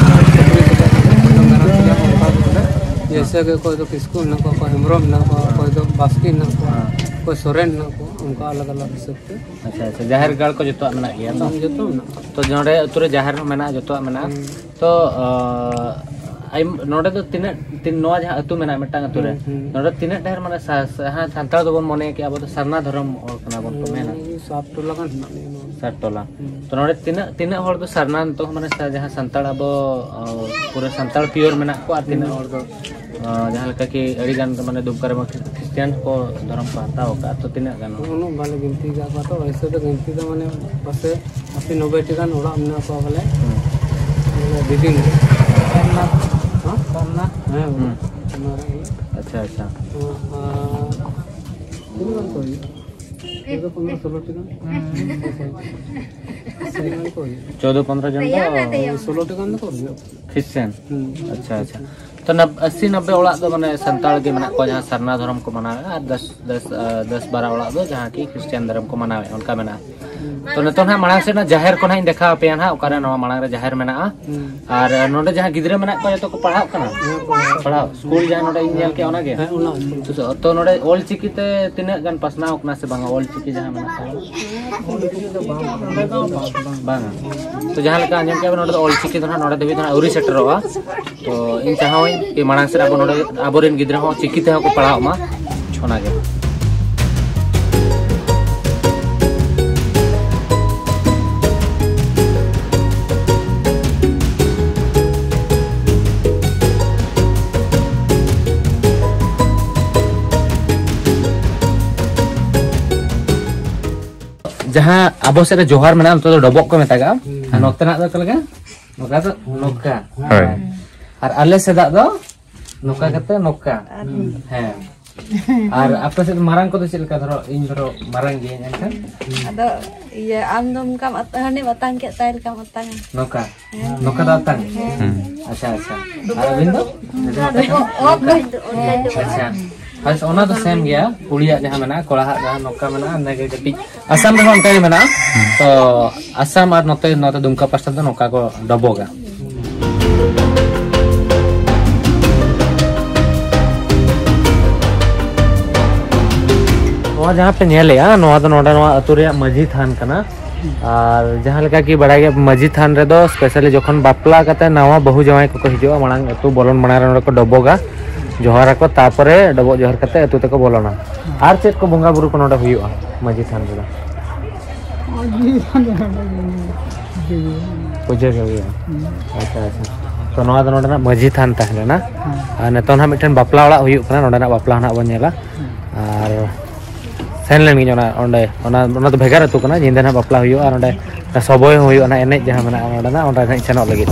ᱥᱩᱠᱨᱤ ᱛᱮᱞᱮ ᱯᱩᱡᱟᱹᱭᱮᱫᱟ, ᱚᱠᱚᱭ ᱫᱚ ᱢᱮᱨᱚᱢ ᱛᱮᱞᱮ, ᱚᱱᱠᱟ ᱜᱮ ᱵᱚᱞᱮ᱾ ᱡᱮᱭᱥᱮ ᱜᱮ ᱚᱠᱚᱭ ᱫᱚ ᱠᱤᱥᱠᱩ ᱢᱮᱱᱟᱜ ᱠᱚᱣᱟ, ᱚᱠᱚᱭ ᱦᱮᱢᱵᱨᱚᱢ ᱢᱮᱱᱟᱜ ᱠᱚᱣᱟ, ᱚᱠᱚᱭ ᱫᱚ ᱵᱟᱥᱠᱮ ᱢᱮᱱᱟᱜ ᱠᱚᱣᱟ, ᱦᱮᱸ᱾ ᱚᱠᱚᱭ ᱥᱚᱨᱮᱱ ᱢᱮᱱᱟᱜ ᱠᱚᱣᱟ, ᱚᱱᱠᱟ ᱟᱞᱟᱜᱽ ᱟᱞᱟᱜᱽ ᱦᱤᱥᱟᱹᱵ ᱛᱮ᱾ ᱟᱪᱪᱷᱟ, ᱟᱪᱪᱷᱟ, ᱡᱟᱦᱮᱨ ᱜᱟᱲ ᱠᱚ ᱡᱚᱛᱚᱣᱟᱜ ᱢᱮᱱᱟᱜ ᱜᱮᱭᱟ ᱛᱚ? ᱦᱩᱸ, ᱡᱚᱛᱚ ᱢᱮᱱᱟᱜᱼᱟ᱾ ᱛᱚ ᱱᱚᱰᱮ ᱟᱹᱛᱩ ᱨᱮ ᱡᱟᱦᱮᱨ ᱦᱚᱸ ᱢᱮᱱᱟᱜᱼᱟ, ᱡᱚᱛᱚᱣᱟᱜ ᱢᱮᱱᱟᱜᱼᱟ᱾ ᱦᱩᱸ᱾ ᱛᱚ, ᱟᱸ, ᱟᱭᱢ-, ᱱᱚᱰᱮ ᱫᱚ ᱛᱤᱱᱟᱹᱜ, ᱛᱤᱱ-, ᱱᱚᱣᱟ ᱡᱟᱦᱟᱸ ᱟᱹᱛᱩ ᱢᱮᱱᱟᱜᱼᱟ ᱢᱤᱫᱴᱟᱝ ᱟᱹᱛᱩ ᱨᱮ, ᱦᱩᱸ, ᱦᱩᱸ᱾ ᱱᱚᱰᱮ ᱛᱤᱱᱟᱹᱜ ᱰᱷᱮᱨ ᱢᱟᱱᱮ ᱥᱟ-, ᱥᱟ-, ᱡᱟᱦᱟᱸ ᱥᱟᱱᱛᱟᱲ ᱫᱚᱵᱚᱱ ᱢᱚᱱᱮᱭᱟ ᱠᱤ ᱟᱵᱚ ᱫᱚ ᱥᱟᱨᱱᱟ ᱫᱷᱚᱨᱚᱢ ᱦᱚᱲ ᱠᱟᱱᱟ ᱵᱚᱱ ᱠᱚ ᱢᱮᱱᱟ? ᱦᱩᱸ, ᱥᱟᱛ ᱴᱚᱞᱟ ᱜᱟᱱ ᱦᱮᱱᱟᱜ ᱞᱮᱭᱟ ᱱᱚᱣᱟ᱾ ᱥᱟᱛ ᱴᱚᱞᱟ᱾ ᱦᱩᱸ᱾ ᱛᱚ ᱱᱚᱰᱮ ᱛᱤᱱᱟᱹᱜ, ᱛᱤᱱᱟᱹᱜ ᱦᱚᱲ ᱫᱚ ᱥᱟᱨᱱᱟ ᱱᱤᱛᱚᱜ ᱦᱚᱸ ᱢᱟᱱᱮ ᱥᱟ-, ᱡᱟᱦᱟᱸ ᱥᱟᱱᱛᱟᱲ ᱟᱵᱚ, ᱚ, ᱯᱩᱨᱟᱹ ᱥᱟᱱᱛᱟᱲ pure ᱢᱮᱱᱟᱜ ᱠᱚᱣᱟ ᱟᱨ ᱛᱤᱱᱟᱹᱜ ᱦᱩᱸ᱾ ᱦᱚᱲ ᱫᱚ, ᱚ, ᱡᱟᱦᱟᱸ ᱞᱮᱠᱟ ᱠᱤ ᱟᱹᱰᱤ ᱜᱟᱱ ᱫᱚ ᱢᱟᱱᱮ ᱫᱩᱢᱠᱟ ᱨᱮᱢᱟ ᱠᱷᱨᱤᱥᱴᱤᱭᱟᱱ ᱠᱚ ᱫᱷᱚᱨᱚᱢ ᱠᱚ ᱦᱟᱛᱟᱣ ᱟᱠᱟᱫᱼᱟ, ᱛᱚ ᱛᱤᱱᱟᱹᱜ ᱜᱟᱱ ᱦᱚᱲ? ᱩᱱᱟᱹᱜ ᱵᱟᱞᱮ ᱜᱤᱱᱛᱤ ᱟᱠᱟᱫ ᱠᱚᱣᱟ, ᱛᱚ ᱮᱭᱥᱮ ᱫᱚ ᱜᱤᱱᱛᱤ ᱫᱚ ᱢᱟᱱᱮ ᱯᱟᱥᱮ ᱟᱥᱤ ᱱᱚᱵᱵᱳᱭ ᱴᱤ ᱜᱟᱱ ᱚᱲᱟᱜ ᱢᱮᱱᱟᱜ ᱠᱚᱣᱟ ᱵᱚᱞᱮ᱾ ᱦᱩᱸ᱾ ᱵᱚᱞᱮ ᱵᱤᱫᱤᱱ ᱨᱮ᱾ ᱦᱮᱸ? ᱦᱩᱸ᱾ ᱚᱱᱟ ᱨᱮ ᱟᱪᱪᱷᱟ, ᱟᱪᱪᱷᱟ᱾ ᱟᱨ ᱛᱤᱱᱟᱹᱜ ᱜᱟᱱ ᱠᱚ ᱦᱩᱭᱩᱜᱼᱟ? ᱪᱳᱫᱽᱫᱳ ᱯᱚᱱᱨᱚ ᱥᱳᱞᱳ ᱴᱤ ᱜᱟᱱ? ᱦᱩᱸ᱾ ᱛᱤᱱᱟᱹᱜ ᱜᱟᱱ ᱠᱚ ᱦᱩᱭᱩᱜᱼᱟ? ᱪᱳᱫᱽᱫᱳ ᱯᱚᱱᱨᱚ ᱡᱚᱱ ᱫᱚ ᱦᱳᱭ, ᱥᱳᱞᱳ ᱴᱤ ᱜᱟᱱ ᱫᱚᱠᱚ ᱦᱩᱭᱩᱜᱼᱟ᱾ ᱠᱷᱨᱤᱥᱪᱟᱱ? ᱦᱩᱸ᱾ ᱟᱪᱪᱷᱟ, ᱟᱪᱪᱷᱟ᱾ ᱛᱚ, ᱱᱟᱵ-, ᱟᱥᱤ ᱱᱚᱵᱵᱳᱭ ᱚᱲᱟᱜ ᱫᱚ ᱢᱟᱱᱮ ᱥᱟᱱᱛᱟᱲ ᱜᱮ ᱢᱮᱱᱟᱜ ᱠᱚᱣᱟ, ᱡᱟᱦᱟᱸ ᱥᱟᱨᱱᱟ ᱫᱷᱚᱨᱚᱢ ᱠᱚ ᱢᱟᱱᱟᱣᱮᱫᱼᱟ, ᱟᱨ ᱫᱚᱥ, ᱫᱚᱥ, ᱟᱸ, ᱫᱚᱥ ᱵᱟᱨᱚ ᱚᱲᱟᱜ ᱫᱚ ᱡᱟᱦᱟᱸ ᱠᱤ ᱠᱷᱨᱤᱥᱴᱟᱱ ᱫᱷᱚᱨᱚᱢ ᱠᱚ ᱢᱟᱱᱟᱣᱮᱫᱼᱟ, ᱚᱱᱠᱟ ᱢᱮᱱᱟᱜᱼᱟ᱾ ᱛᱚ ᱱᱤᱛᱚᱜ ᱱᱟᱦᱟᱜ ᱢᱟᱲᱟᱝ ᱥᱮᱫ ᱱᱟᱜ ᱡᱟᱦᱮᱨ ᱠᱚ ᱱᱟᱦᱟᱜ ᱤᱧ ᱫᱮᱠᱷᱟᱣ ᱟᱯᱮᱭᱟ ᱱᱟᱦᱟᱜ, ᱚᱠᱟᱨᱮ ᱱᱚᱣᱟ ᱢᱟᱲᱟᱝ ᱨᱮ ᱡᱟᱦᱮᱨ ᱢᱮᱱᱟᱜᱼᱟ᱾ ᱦᱩᱸ᱾ ᱟᱨ ᱱᱚᱰᱮ ᱡᱟᱦᱟᱸ ᱜᱤᱫᱽᱨᱟᱹ ᱢᱮᱱᱟᱜ ᱠᱚᱣᱟ, ᱡᱚᱛᱚ ᱠᱚ ᱯᱟᱲᱦᱟᱜ ᱠᱟᱱᱟ? ᱦᱮᱸ, ᱯᱟᱲᱦᱟᱜ᱾ ᱯᱟᱲᱦᱟᱜ, ᱥᱠᱩᱞ ᱡᱟᱦᱟᱸ ᱱᱚᱰᱮ ᱤᱧ ᱧᱮᱞ ᱠᱮᱜᱼᱟ, ᱚᱱᱟᱜᱮ? ᱦᱮᱸ, ᱚᱱᱟ ᱥᱠᱩᱞ᱾ ᱛᱚ, ᱛᱚ ᱱᱚᱰᱮ ᱚᱞ ᱪᱤᱠᱤ ᱛᱮ ᱛᱤᱱᱟᱹᱜ ᱜᱟᱱ ᱯᱟᱥᱱᱟᱣ ᱠᱟᱱᱟ ᱥᱮ ᱵᱟᱝᱟ, ᱚᱞ ᱪᱤᱠᱤ ᱡᱟᱦᱟᱸ ᱢᱮᱱᱟᱜ ᱛᱟᱵᱚᱱᱟ? ᱚᱞ ᱪᱤᱠᱤ ᱫᱚ ᱵᱟᱝ, ᱱᱚᱰᱮ ᱫᱚ ᱵᱟᱝ᱾ ᱵᱟᱝᱟ᱾ ᱛᱚ ᱡᱟᱦᱟᱸ ᱞᱮᱠᱟ ᱟᱸᱡᱚᱢ ᱠᱮᱜᱼᱟ ᱵᱚᱱ, ᱱᱚᱰᱮ ᱫᱚ ᱚᱞ ᱪᱤᱠᱤ ᱫᱚ ᱱᱟᱦᱟᱜ ᱱᱚᱰᱮ ᱫᱷᱟᱹᱵᱤᱡ ᱫᱚ ᱱᱟᱦᱟᱜ ᱟᱹᱣᱨᱤ ᱥᱮᱴᱮᱨᱚᱜᱼᱟ᱾ ᱛᱚ ᱤᱧ ᱪᱟᱦᱟᱣᱟᱹᱧ ᱠᱤ ᱢᱟᱲᱟᱝ ᱥᱮᱫ ᱟᱵᱚ ᱱᱚᱰᱮ ᱟᱵᱚᱨᱮᱱ ᱜᱤᱫᱽᱨᱟᱹ ᱦᱚᱸ ᱪᱤᱠᱤ ᱛᱮᱦᱚᱸ ᱠᱚ ᱯᱟᱲᱦᱟᱜ ᱢᱟ, ᱚᱱᱟᱜᱮ᱾ ᱡᱟᱦᱟᱸ ᱟᱵᱚ ᱥᱮᱫ ᱨᱮ ᱡᱚᱦᱟᱨ ᱢᱮᱱᱟᱜᱼᱟ, ᱱᱚᱛᱮ ᱫᱚ ᱰᱚᱵᱚᱜ ᱠᱚ ᱢᱮᱛᱟᱜᱟᱜᱼᱟ᱾ ᱦᱩᱸ᱾ ᱟᱨ ᱱᱚᱛᱮᱱᱟᱜ ᱫᱚ ᱚᱠᱟ ᱞᱮᱠᱟ? ᱱᱚᱝᱠᱟ ᱫᱚ ᱱᱚᱝᱠᱟ᱾ ᱦᱳᱭ᱾ ᱟᱨ ᱟᱞᱮ ᱥᱮᱫᱟᱜ ᱫᱚ ᱱᱚᱝᱠᱟ ᱠᱟᱛᱮ ᱱᱚᱝᱠᱟ᱾ ᱟᱨ ᱦᱮᱸ᱾ ᱟᱨ ᱟᱯᱮ ᱥᱮᱫ ᱢᱟᱨᱟᱝ ᱠᱚᱫᱚ ᱪᱮᱫ ᱞᱮᱠᱟ? ᱫᱷᱚᱨᱚ, ᱤᱧ ᱫᱷᱚᱨᱚ ᱢᱟᱨᱟᱝ ᱜᱤᱭᱟᱹᱧ ᱮᱱᱠᱷᱟᱱ? ᱟᱫᱚ ᱤᱭᱟᱹ, ᱟᱢ ᱫᱚ ᱚᱱᱠᱟᱢ ᱟᱛ-, ᱦᱟᱺᱰᱤᱢ ᱟᱛᱟᱝ ᱠᱮᱫ ᱛᱟᱭ ᱞᱮᱠᱟᱢ ᱟᱛᱟᱝᱟ᱾ ᱱᱚᱝᱠᱟ? ᱦᱮᱸ᱾ ᱱᱚᱝᱠᱟ ᱫᱚ ᱟᱛᱟᱝ? ᱦᱮᱸ᱾ ᱦᱩᱸ᱾ ᱟᱪᱪᱷᱟ, ᱟᱪᱪᱷᱟ᱾ ᱟᱨ ᱟᱹᱵᱤᱱ ᱫᱚ? ᱚ, ᱚ, ᱚ, ᱟᱪᱪᱷᱟ᱾ ᱦᱳᱭ, ᱚᱱᱟ ᱫᱚ ᱥᱮᱢ ᱜᱮᱭᱟ᱾ ᱠᱩᱲᱤᱭᱟᱜ ᱡᱟᱦᱟᱸ ᱢᱮᱱᱟᱜᱼᱟ, ᱠᱚᱲᱟᱦᱟᱜ ᱡᱟᱦᱟᱸ ᱱᱚᱝᱠᱟ ᱢᱮᱱᱟᱜᱼᱟ, ᱤᱱᱟᱹᱜᱮ ᱠᱟᱹᱴᱤᱡ᱾ ᱟᱥᱟᱢ ᱨᱮᱦᱚᱸ ᱚᱱᱠᱟ ᱜᱮ ᱢᱮᱱᱟᱜᱼᱟ᱾ ᱛᱚ ᱟᱥᱟᱢ ᱟᱨ ᱱᱚᱛᱮ, ᱱᱚᱛᱮ ᱫᱩᱢᱠᱟ ᱯᱟᱥᱴᱟ ᱫᱚ ᱱᱚᱝᱠᱟ ᱠᱚ ᱰᱚᱵᱚᱜᱟ᱾ ᱱᱚᱣᱟ ᱡᱟᱦᱟᱸ ᱯᱮ ᱧᱮᱞᱮᱜᱼᱟ, ᱱᱚᱣᱟ ᱫᱚ ᱱᱚᱰᱮ ᱱᱚᱣᱟ ᱟᱹᱛᱩ ᱨᱮᱭᱟᱜ ᱢᱟᱹᱡᱷᱤ ᱛᱷᱟᱱ ᱠᱟᱱᱟ᱾ ᱟᱨ ᱡᱟᱦᱟᱸ ᱞᱮᱠᱟ ᱠᱤ ᱵᱟᱲᱟᱭ ᱜᱮ, ᱢᱟᱹᱡᱷᱤ ᱛᱷᱟᱱ ᱨᱮᱫᱚ specially ᱡᱚᱠᱷᱚᱱ ᱵᱟᱯᱞᱟ ᱠᱟᱛᱮ ᱱᱟᱣᱟ ᱵᱟᱹᱦᱩ ᱡᱟᱶᱟᱭ ᱠᱚᱠᱚ ᱦᱤᱡᱩᱜᱼᱟ, ᱢᱟᱲᱟᱝ ᱟᱹᱛᱩ ᱵᱚᱞᱚᱱ ᱢᱟᱲᱟᱝ ᱨᱮ ᱱᱚᱰᱮ ᱠᱚ ᱰᱚᱵᱚᱜᱟ, ᱡᱚᱦᱟᱨ ᱟᱠᱚ, ᱛᱟᱯᱚᱨᱮ ᱰᱚᱵᱚᱜ ᱡᱚᱦᱟᱨ ᱠᱟᱛᱮ ᱟᱹᱛᱩ ᱛᱮᱠᱚ ᱵᱚᱞᱚᱱᱟ᱾ ᱟᱨ ᱪᱮᱫ ᱠᱚ ᱵᱚᱸᱜᱟ ᱵᱩᱨᱩ ᱠᱚ ᱱᱚᱰᱮ ᱦᱩᱭᱩᱜᱼᱟ ᱢᱟᱹᱡᱷᱤ ᱛᱷᱟᱱ ᱨᱮᱫᱚ? ᱯᱩᱡᱟᱹ ᱜᱮ ᱦᱩᱭᱩᱜᱼᱟ᱾ ᱟᱪᱪᱷᱟ, ᱟᱪᱪᱷᱟ᱾ ᱛᱚ ᱱᱚᱣᱟ ᱫᱚ ᱱᱚᱰᱮᱱᱟᱜ ᱢᱟᱹᱡᱷᱤ ᱛᱷᱟᱱ ᱛᱟᱦᱮᱸ ᱞᱮᱱᱟ᱾ ᱦᱮᱸ᱾ ᱟᱨ ᱱᱤᱛᱚᱝ ᱱᱟᱦᱟᱜ ᱢᱤᱫᱴᱮᱱ ᱵᱟᱯᱞᱟ ᱚᱲᱟᱜ ᱦᱩᱭᱩᱜ ᱠᱟᱱᱟ, ᱱᱚᱰᱮᱱᱟᱜ ᱵᱟᱯᱞᱟ ᱱᱟᱦᱟᱜ ᱵᱚᱱ ᱧᱮᱞᱟ᱾ ᱦᱮᱸ᱾ ᱟᱨ ᱥᱮᱱ ᱞᱮᱱ ᱜᱤᱧ ᱚᱱᱟ, ᱚᱸᱰᱮ, ᱚᱱᱟ, ᱚᱱᱟ ᱫᱚ ᱵᱷᱮᱜᱟᱨ ᱟᱹᱛᱩ ᱠᱟᱱᱟ, ᱧᱤᱫᱟᱹ ᱱᱟᱦᱟᱜ ᱵᱟᱯᱞᱟ ᱦᱩᱭᱩᱜᱼᱟ, ᱚᱸᱰᱮ ᱥᱚᱵᱚᱭ ᱦᱚᱸ ᱦᱩᱭᱩᱜᱼᱟ, ᱚᱱᱟ ᱮᱱᱮᱡ ᱡᱟᱦᱟᱸ ᱢᱮᱱᱟᱜᱼᱟ ᱱᱚᱰᱮᱱᱟᱜ, ᱚᱸᱰᱮ ᱱᱟᱦᱟᱜ ᱥᱮᱱᱚᱜ ᱞᱟᱹᱜᱤᱫ᱾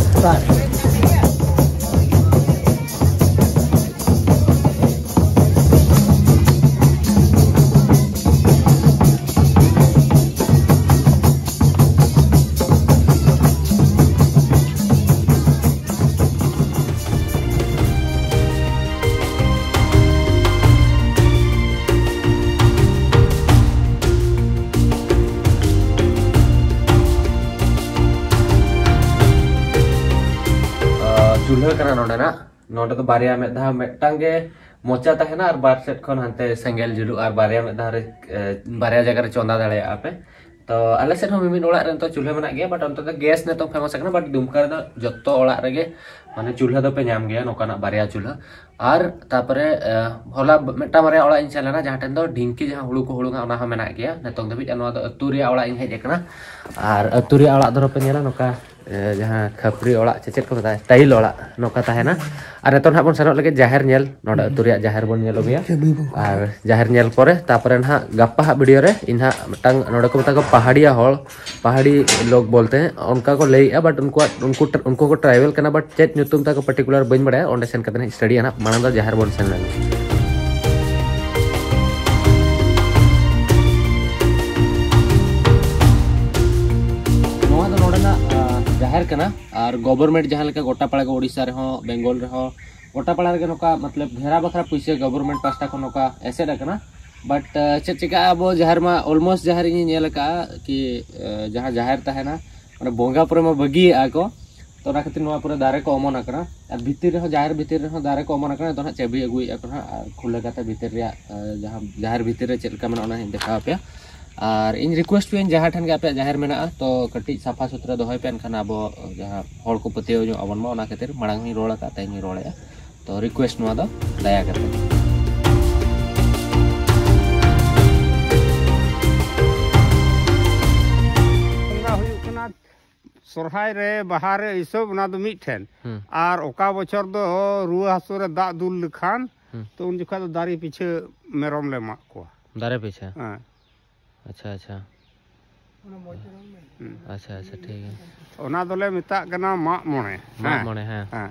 ᱠᱟᱱᱟ ᱱᱚᱰᱮᱱᱟᱜ᱾ ᱱᱚᱰᱮ ᱫᱚ ᱵᱟᱨᱭᱟ ᱢᱮᱫ ᱫᱷᱟᱣ ᱢᱤᱫᱴᱟᱝ ᱜᱮ ᱢᱚᱪᱟ ᱛᱟᱦᱮᱱᱟ ᱟᱨ ᱵᱟᱨ ᱥᱮᱫ ᱠᱷᱚᱱ ᱦᱟᱱᱛᱮ ᱥᱮᱸᱜᱮᱞ ᱡᱩᱞᱩᱜᱼᱟ ᱟᱨ ᱵᱟᱨᱭᱟ ᱢᱮᱫ ᱫᱷᱟᱣ ᱨᱮ, ᱮ, ᱵᱟᱨᱭᱟ ᱡᱟᱭᱜᱟ ᱨᱮ ᱪᱚᱸᱫᱟ ᱫᱟᱲᱮᱭᱟᱜᱼᱟ ᱯᱮ᱾ ᱛᱚ ᱟᱞᱮ ᱥᱮᱫ ᱦᱚᱸ ᱢᱤᱢᱤᱫ ᱚᱲᱟᱜ ᱨᱮ ᱱᱤᱛᱚᱜ ᱪᱩᱞᱦᱟᱹ ᱢᱮᱱᱟᱜ ᱜᱮᱭᱟ, but ᱚᱱᱛᱮ ᱫᱚ ᱜᱮᱥ ᱱᱤᱛᱚᱜ ᱯᱷᱮᱢᱟᱥ ᱟᱠᱟᱱᱟ, but ᱫᱩᱢᱠᱟ ᱨᱮᱫᱚ ᱡᱚᱛᱚ ᱚᱲᱟᱜ ᱨᱮᱜᱮ ᱢᱟᱱᱮ ᱪᱩᱞᱦᱟᱹ ᱫᱚᱯᱮ ᱧᱟᱢ ᱜᱮᱭᱟ, ᱱᱚᱝᱠᱟᱱᱟᱜ ᱵᱟᱨᱭᱟ ᱪᱩᱞᱦᱟᱹ᱾ ᱟᱨ ᱛᱟᱯᱚᱨᱮ, ᱮ, ᱦᱚᱞᱟ ᱢᱤᱫᱴᱟᱝ ᱵᱟᱨᱭᱟ ᱚᱲᱟᱜ ᱤᱧ ᱥᱮᱱ ᱞᱮᱱᱟ, ᱡᱟᱦᱟᱸ ᱴᱷᱮᱱ ᱫᱚ ᱰᱷᱤᱝᱠᱤ, ᱡᱟᱦᱟᱸ ᱦᱩᱲᱩ ᱠᱚ ᱦᱩᱲᱩᱝᱟ, ᱚᱱᱟ ᱦᱚᱸ ᱢᱮᱱᱟᱜ ᱜᱮᱭᱟ ᱱᱤᱛᱚᱝ ᱫᱷᱟᱹᱵᱤᱡ᱾ ᱟᱨ ᱱᱚᱣᱟ ᱫᱚ ᱟᱹᱛᱩ ᱨᱮᱭᱟᱜ ᱚᱲᱟᱜ ᱤᱧ ᱦᱮᱡ ᱟᱠᱟᱱᱟ᱾ ᱟᱨ ᱟᱹᱛᱩ ᱨᱮᱭᱟᱜ ᱚᱲᱟᱜ ᱫᱚ ᱱᱚᱝᱠᱟ, ᱮ, ᱡᱟᱦᱟᱸ ᱠᱷᱟᱯᱨᱤ ᱚᱲᱟᱜ ᱪᱮ ᱪᱮᱫ ᱠᱚ ᱢᱮᱛᱟᱜᱼᱟ, ᱴᱟᱭᱤᱞ ᱚᱲᱟᱜ ᱱᱚᱝᱠᱟ ᱛᱟᱦᱮᱱᱟ᱾ ᱟᱨ ᱱᱤᱛᱚᱜ ᱱᱟᱦᱟᱜ ᱵᱚᱱ ᱥᱮᱱᱚᱜ ᱞᱟᱹᱜᱤᱫ ᱡᱟᱦᱮᱨ ᱧᱮᱞ᱾ ᱱᱚᱰᱮ ᱟᱹᱛᱩ ᱨᱮᱭᱟᱜ ᱡᱟᱦᱮᱨ ᱵᱚᱱ ᱧᱮᱞ ᱟᱹᱜᱩᱭᱟ᱾ ᱟᱨ ᱡᱟᱦᱮᱨ ᱧᱮᱞ ᱯᱚᱨᱮ ᱛᱟᱯᱚᱨᱮ ᱱᱟᱦᱟᱜ ᱜᱟᱯᱟ ᱦᱟᱜ ᱵᱷᱤᱰᱤᱭᱳ ᱨᱮ ᱤᱧ ᱦᱟᱜ ᱢᱤᱫᱴᱟᱝ, ᱱᱚᱰᱮ ᱠᱚ ᱢᱮᱛᱟ ᱠᱚᱣᱟ ᱯᱟᱦᱟᱲᱤᱭᱟ ᱦᱚᱲ, ᱯᱟᱦᱟᱲᱤ ᱞᱳᱠ ᱵᱚᱞᱛᱮ ᱚᱱᱠᱟ ᱠᱚ ᱞᱟᱹᱭᱮᱜᱼᱟ, but ᱩᱱᱠᱩᱣᱟᱜ, ᱩᱱᱠᱩ, ᱩᱱᱠᱩ ᱠᱚ ᱴᱨᱟᱭᱵᱮᱞ ᱠᱟᱱᱟ, but ᱪᱮᱫ ᱧᱩᱛᱩᱢ ᱛᱟᱠᱚ ᱯᱟᱨᱴᱤᱠᱩᱞᱟᱨ ᱵᱟᱹᱧ ᱵᱟᱲᱟᱭᱟ᱾ ᱚᱸᱰᱮ ᱥᱮᱱ ᱠᱟᱛᱮ ᱱᱟᱦᱟᱜ ᱥᱴᱟᱰᱤᱭᱟ ᱱᱟᱦᱟᱜ᱾ ᱢᱟᱲᱟᱝ ᱫᱚ ᱡᱟᱦᱮᱨ ᱵᱚᱱ ᱥᱮᱱ ᱞᱮᱱ ᱜᱮ᱾ ᱱᱚᱣᱟ ᱫᱚ ᱱᱚᱰᱮᱱᱟᱜ, ᱟ, ᱡᱟᱦᱮᱨ ᱠᱟᱱᱟ᱾ ᱟᱨ ᱜᱚᱵᱷᱚᱨᱱᱢᱮᱱᱴ ᱡᱟᱦᱟᱸ ᱞᱮᱠᱟ ᱜᱚᱴᱟ ᱯᱟᱲᱟ ᱜᱮ ᱳᱰᱤᱥᱟ ᱨᱮᱦᱚᱸ, ᱵᱮᱝᱜᱚᱞ ᱨᱮᱦᱚᱸ, ᱜᱚᱴᱟ ᱯᱟᱲᱟ ᱨᱮᱜᱮ ᱱᱚᱝᱠᱟ ᱢᱚᱛᱞᱚᱵ ᱜᱷᱮᱨᱟ ᱵᱟᱠᱷᱨᱟ ᱯᱩᱭᱥᱟᱹ ᱜᱚᱵᱷᱚᱨᱱᱢᱮᱱᱴ ᱯᱟᱥᱴᱟ ᱠᱷᱚᱱ ᱱᱚᱝᱠᱟ ᱮᱥᱮᱫ ᱟᱠᱟᱱᱟ᱾ But, ᱟ, ᱪᱮᱫ ᱪᱤᱠᱟᱹᱜᱼᱟ, ᱟᱵᱚ ᱡᱟᱦᱮᱨ ᱢᱟ almost ᱡᱟᱦᱮᱨ ᱤᱧ ᱧᱮᱞ ᱟᱠᱟᱫᱼᱟ ᱠᱤ, ᱟ, ᱡᱟᱦᱟᱸ ᱡᱟᱦᱮᱨ ᱛᱟᱦᱮᱱᱟ, ᱚᱸᱰᱮ ᱵᱚᱸᱜᱟ ᱯᱚᱨᱮ ᱢᱟ ᱵᱟᱹᱜᱤᱭᱟᱜᱼᱟ ᱠᱚ, ᱛᱚ ᱚᱱᱟ ᱠᱷᱟᱹᱛᱤᱨ ᱱᱚᱣᱟ ᱯᱚᱨᱮ ᱫᱟᱨᱮ ᱠᱚ ᱚᱢᱚᱱ ᱟᱠᱟᱱᱟ᱾ ᱟᱨ ᱵᱷᱤᱛᱤᱨ ᱨᱮᱦᱚᱸ, ᱡᱟᱦᱮᱨ ᱵᱷᱤᱛᱤᱨ ᱨᱮᱦᱚᱸ ᱫᱟᱨᱮ ᱠᱚ ᱚᱢᱚᱱ ᱟᱠᱟᱱᱟ᱾ ᱱᱤᱛᱚᱜ ᱦᱟᱸᱜ ᱪᱟᱹᱵᱤ ᱟᱹᱜᱩᱭᱮᱫᱼᱟ ᱠᱚ ᱦᱟᱸᱜ, ᱟᱨ ᱠᱷᱩᱞᱟᱹ ᱠᱟᱛᱮ ᱵᱷᱤᱛᱤᱨ ᱨᱮᱭᱟᱜ, ᱟ, ᱡᱟᱦᱟᱸ ᱡᱟᱦᱮᱨ ᱵᱷᱤᱛᱤᱨ ᱨᱮ ᱪᱮᱫ ᱞᱮᱠᱟ ᱢᱮᱱᱟᱜᱼᱟ, ᱚᱱᱟ ᱦᱚᱸᱧ ᱫᱮᱠᱷᱟᱣ ᱟᱯᱮᱭᱟ᱾ ᱟᱨ ᱤᱧ ᱨᱤᱠᱩᱭᱮᱥᱴ ᱯᱮᱭᱟᱹᱧ, ᱡᱟᱦᱟᱸ ᱴᱷᱮᱱ ᱜᱮ ᱟᱯᱮᱭᱟᱜ ᱡᱟᱦᱮᱨ ᱢᱮᱱᱟᱜᱼᱟ, ᱛᱚ ᱠᱟᱹᱴᱤᱡ ᱥᱟᱯᱷᱟ ᱥᱩᱛᱨᱟᱹ ᱫᱚᱦᱚᱭ ᱯᱮ, ᱮᱱᱠᱷᱟᱱ ᱟᱵᱚ ᱡᱟᱦᱟᱸ ᱦᱚᱲ ᱠᱚ ᱯᱟᱹᱛᱭᱟᱹᱣ ᱧᱚᱜ ᱟᱵᱚᱱ ᱢᱟ᱾ ᱚᱱᱟ ᱠᱷᱟᱹᱛᱤᱨ ᱢᱟᱲᱟᱝ ᱦᱚᱸᱧ ᱨᱚᱲ ᱟᱠᱟᱫ, ᱛᱮᱦᱮᱧ ᱦᱚᱸᱧ ᱨᱚᱲᱮᱫᱼᱟ᱾ ᱛᱚ ᱨᱤᱠᱩᱭᱮᱥᱴ ᱱᱚᱣᱟ ᱫᱚ ᱫᱟᱭᱟ ᱠᱟᱛᱮ᱾ ᱵᱚᱸᱜᱟ ᱦᱩᱭᱩᱜ ᱠᱟᱱᱟ ᱥᱚᱨᱦᱟᱭ ᱨᱮ, ᱵᱟᱦᱟ ᱨᱮ, ᱮᱭ ᱥᱚᱵ, ᱚᱱᱟ ᱫᱚ ᱢᱤᱫ ᱴᱷᱮᱱ᱾ ᱦᱩᱸ᱾ ᱟᱨ ᱚᱠᱟ ᱵᱚᱪᱷᱚᱨ ᱫᱚ ᱨᱩᱣᱟᱹ ᱦᱟᱹᱥᱩ ᱨᱮ ᱫᱟᱜ ᱫᱩᱞ ᱞᱮᱠᱷᱟᱱ, ᱦᱩᱸ᱾ ᱛᱚ ᱩᱱ ᱡᱚᱠᱷᱟᱡ ᱫᱚ ᱫᱟᱨᱮ ᱯᱤᱪᱷᱟᱹ ᱢᱮᱨᱚᱢ ᱞᱮ ᱢᱟᱜ ᱠᱚᱣᱟ᱾ ᱫᱟᱨᱮ ᱯᱤᱪᱷᱟᱹ? ᱦᱮᱸ᱾ ᱟᱪᱪᱷᱟ, ᱟᱪᱪᱷᱟ᱾ ᱦᱩᱸ᱾ ᱟᱪᱪᱷᱟ, ᱟᱪᱪᱷᱟ, ᱴᱷᱤᱠ ᱜᱮᱭᱟ᱾ ᱚᱱᱟ ᱫᱚᱞᱮ ᱢᱮᱛᱟᱜ ᱠᱟᱱᱟ ᱢᱟᱜ ᱢᱚᱬᱮ᱾ ᱢᱟᱜ ᱦᱮᱸ᱾ ᱢᱚᱬᱮ, ᱦᱮᱸ᱾ ᱦᱮᱸ᱾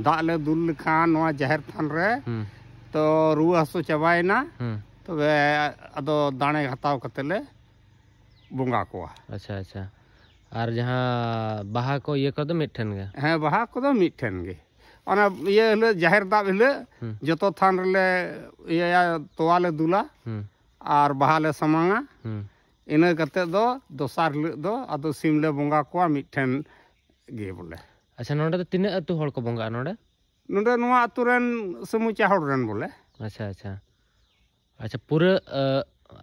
ᱫᱟᱜ ᱞᱮ ᱫᱩᱞ ᱞᱮᱠᱷᱟᱱ ᱱᱚᱣᱟ ᱡᱟᱦᱮᱨ ᱛᱷᱟᱱ ᱨᱮ, ᱦᱩᱸ᱾ ᱛᱚ ᱨᱩᱣᱟᱹ ᱦᱟᱹᱥᱩ ᱪᱟᱵᱟᱭᱮᱱᱟ, ᱦᱩᱸ᱾ ᱛᱚᱵᱮ ᱟᱫᱚ ᱫᱟᱲᱮ ᱦᱟᱛᱟᱣ ᱠᱟᱛᱮ ᱞᱮ ᱵᱚᱸᱜᱟ ᱠᱚᱣᱟ᱾ ᱟᱪᱪᱷᱟ, ᱟᱪᱪᱷᱟ᱾ ᱟᱨ ᱡᱟᱦᱟᱸ ᱵᱟᱦᱟ ᱠᱚ ᱤᱭᱟᱹ ᱠᱚᱫᱚ ᱢᱤᱫ ᱴᱷᱮᱱ ᱜᱮ? ᱦᱮᱸ, ᱵᱟᱦᱟ ᱠᱚᱫᱚ ᱢᱤᱫ ᱴᱷᱮᱱ ᱜᱮ᱾ ᱚᱱᱟ ᱤᱭᱟᱹ ᱦᱤᱞᱳᱜ, ᱡᱟᱦᱮᱨ ᱫᱟᱵ ᱦᱤᱞᱳᱜ, ᱦᱩᱸ᱾ ᱡᱚᱛᱚ ᱛᱷᱟᱱ ᱨᱮᱞᱮ ᱤᱭᱟᱹᱭᱟ, ᱛᱚᱣᱟ ᱞᱮ ᱫᱩᱞᱟ᱾ ᱦᱩᱸ᱾ ᱟᱨ ᱵᱟᱦᱟ ᱞᱮ ᱥᱟᱢᱟᱝᱟ᱾ ᱦᱩᱸ᱾ ᱤᱱᱟᱹ ᱠᱟᱛᱮ ᱫᱚ ᱫᱚᱥᱟᱨ ᱦᱤᱞᱳᱜ ᱫᱚ ᱟᱫᱚ ᱥᱤᱢ ᱞᱮ ᱵᱚᱸᱜᱟ ᱠᱚᱣᱟ ᱢᱤᱫ ᱴᱷᱮᱱ ᱜᱮ ᱵᱚᱞᱮ᱾ ᱟᱪᱪᱷᱟ, ᱱᱚᱰᱮ ᱫᱚ ᱛᱤᱱᱟᱹᱜ ᱟᱹᱛᱩ ᱦᱚᱲ ᱠᱚ ᱵᱚᱸᱜᱟᱜᱼᱟ ᱱᱚᱰᱮ? ᱱᱚᱰᱮ ᱱᱚᱣᱟ ᱟᱹᱛᱩ ᱨᱮᱱ ᱥᱟᱹᱢᱩᱪᱟ ᱦᱚᱲ ᱨᱮᱱ ᱵᱚᱞᱮ᱾ ᱟᱪᱪᱷᱟ, ᱟᱪᱪᱷᱟ᱾ ᱟᱪᱪᱷᱟ, ᱯᱩᱨᱟᱹ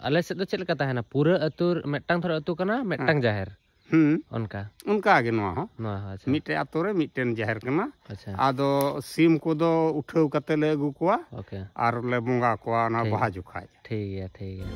ᱟᱞᱮ ᱥᱮᱫ ᱫᱚ ᱪᱮᱫ ᱞᱮᱠᱟ ᱛᱟᱦᱮᱱᱟ, ᱯᱩᱨᱟᱹ ᱟᱹᱛᱩ ᱢᱤᱫᱴᱟᱝ ᱫᱷᱚᱨᱚ ᱟᱹᱛᱩ ᱠᱟᱱᱟ, ᱢᱤᱫᱴᱟᱝ ᱡᱟᱦᱮᱨ᱾ ᱦᱩᱸ᱾ ᱚᱱᱠᱟ ᱚᱱᱠᱟ ᱜᱮ ᱱᱚᱣᱟ ᱦᱚᱸ᱾ ᱱᱚᱣᱟ ᱦᱚᱸ, ᱟᱪᱪᱷᱟ᱾ ᱢᱤᱫᱴᱮᱡ ᱟᱛᱳ ᱨᱮ ᱢᱤᱫᱴᱮᱱ ᱡᱟᱦᱮᱨ ᱠᱟᱱᱟ᱾ ᱟᱪᱪᱷᱟ᱾ ᱟᱫᱚ ᱥᱤᱢ ᱠᱚᱫᱚ ᱩᱴᱷᱟᱹᱣ ᱠᱟᱛᱮ ᱞᱮ ᱟᱹᱜᱩ ᱠᱚᱣᱟ᱾ ᱳᱠᱮ᱾ ᱟᱨ ᱞᱮ ᱵᱚᱸᱜᱟ ᱠᱚᱣᱟ ᱚᱱᱟ ᱴᱷᱤᱠ᱾ ᱵᱟᱦᱟ ᱡᱚᱠᱷᱟᱡ᱾ ᱴᱷᱤᱠ ᱜᱮᱭᱟ, ᱴᱷᱤᱠ ᱜᱮᱭᱟ᱾